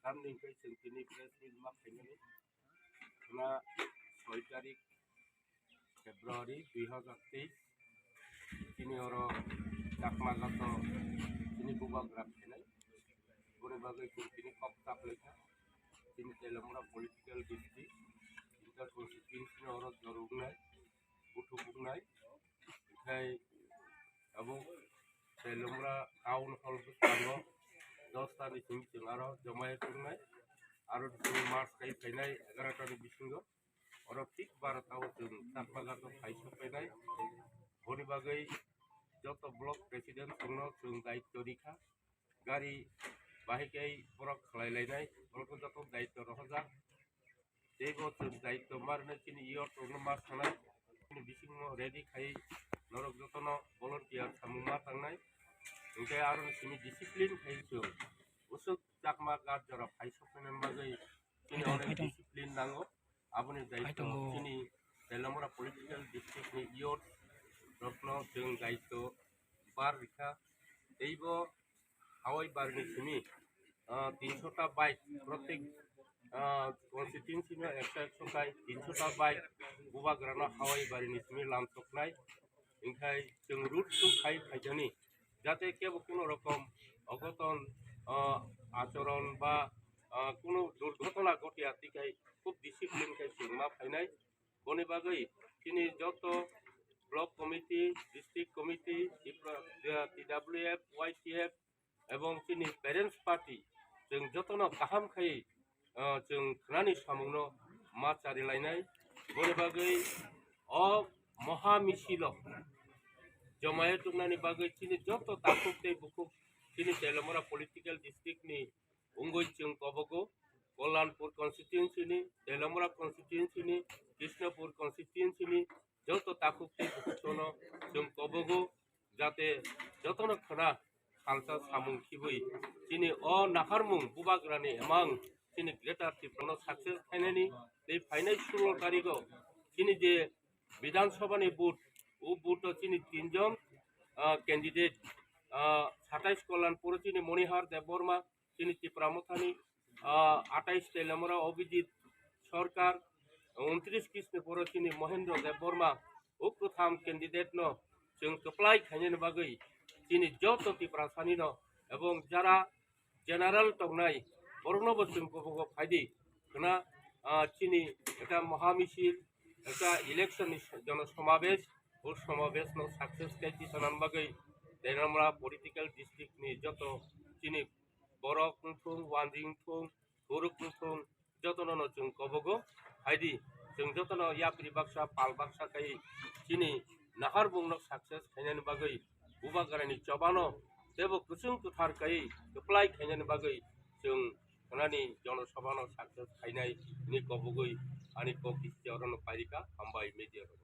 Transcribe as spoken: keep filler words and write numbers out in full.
Tamni hwnkhe chwng tini press meet ma khaimani. Khna soi tarik February dui hazar teis. Tini oro Chakma Gato tini bubagra phainai. Boni bagwi chwng tini kok chaplaikha. Tini Teliamura political district, inter constituency no oro jor wngnai, buthuk wngnai. Khai abo Teliamura town hall bwskango dos ta ni simi chwng aro jomai tongnai, aro chwng march khai phainai egaroh ta ni bisingo, oro thik baro ta o chwng Chakma Gato phai sok phainai. Boni bagwi joto block president rokno chwng daityo rikha, gari bahai khai borok khlai lainai, borokno joto daityo rohorjak. Teibo chwng daityo ma rwnai chini youth rokno ma sanai, chini bisingo ready khai norok jotono volunteer samung ma tangnai. Hwnkhe aroni simi discipline khai chwng usuk Chakma Gato jora phai soknani bagwi chini onek discipline nango. Aboni daityo chini Teliamura political district ni youth rokno chwng daityo bar rikha. Teibo hawai barni simi, ah, tinsho ta bike, protek, ah, constituency no ekso ekso kai tinsho ta bike bubagrano hawai barni simi lamsoknai. Hingkhai chwng road show khai phaijani, jate kebo kuno rokom ogoton, ah, achoron ba, ah, kuno durghotona ghotia tikhai khub discipline khai chwng ma phainai. Boni bagwi chini joto block committee, district committee, Tipra, T W F, Y T F, ebong chini parents party, chwng jotono kaham khai, ah, chwng khnani samungno ma chari lainai. Boni bagwi o moha misilo jomai tubunani bagwi chini joto takhuk tei bukhuk chini Teliamura political district ni wngwi chwng kobogo, Kollanpur constituency ni, Teliamura constituency ni, Krishnapur constituency ni joto takhuk tei bukhukno chwng kobogo, jate jotono khna salsa samung khibwi chini o naharmung bubagrani emang chini Greater Tripura no success khainani tei phainai sulo tarigo chini je Bidhan Sabha ni vote, o vote o chini tinjon, ah, candidate, ah, satais Kollanpur o chini Monihar Debbarma, chini Tipra Mothani, ah, atais Teliamura Abhijit Sarkar, untris Krishnapur o chini Mohendra Debbarma, o kwtham candidate no chwng kwplai khainani bagwi chini joto Tiprasani no ebong jara general tongnai borokno bo chwng kobogo phaidi khna, ah, chini ekta moha misil, ekta election ni jono somabesh, o somabesh no success khai tisanani bagwi Teliamura political district ni joto chini borok wngthung, wanjwi wngthung, borok wngthung, jotono no chwng kobogo phaidi, chwng jotono yapri baksa, pal baksa khai chini naharmung no success khainani bagwi bubagrani chobano teibo kwchwng kwthar khai kwplai khainani bagwi chwng khnani jono sabha no success khainai ni kobogwi ani kok kisi orono pairika. Hambai media rok.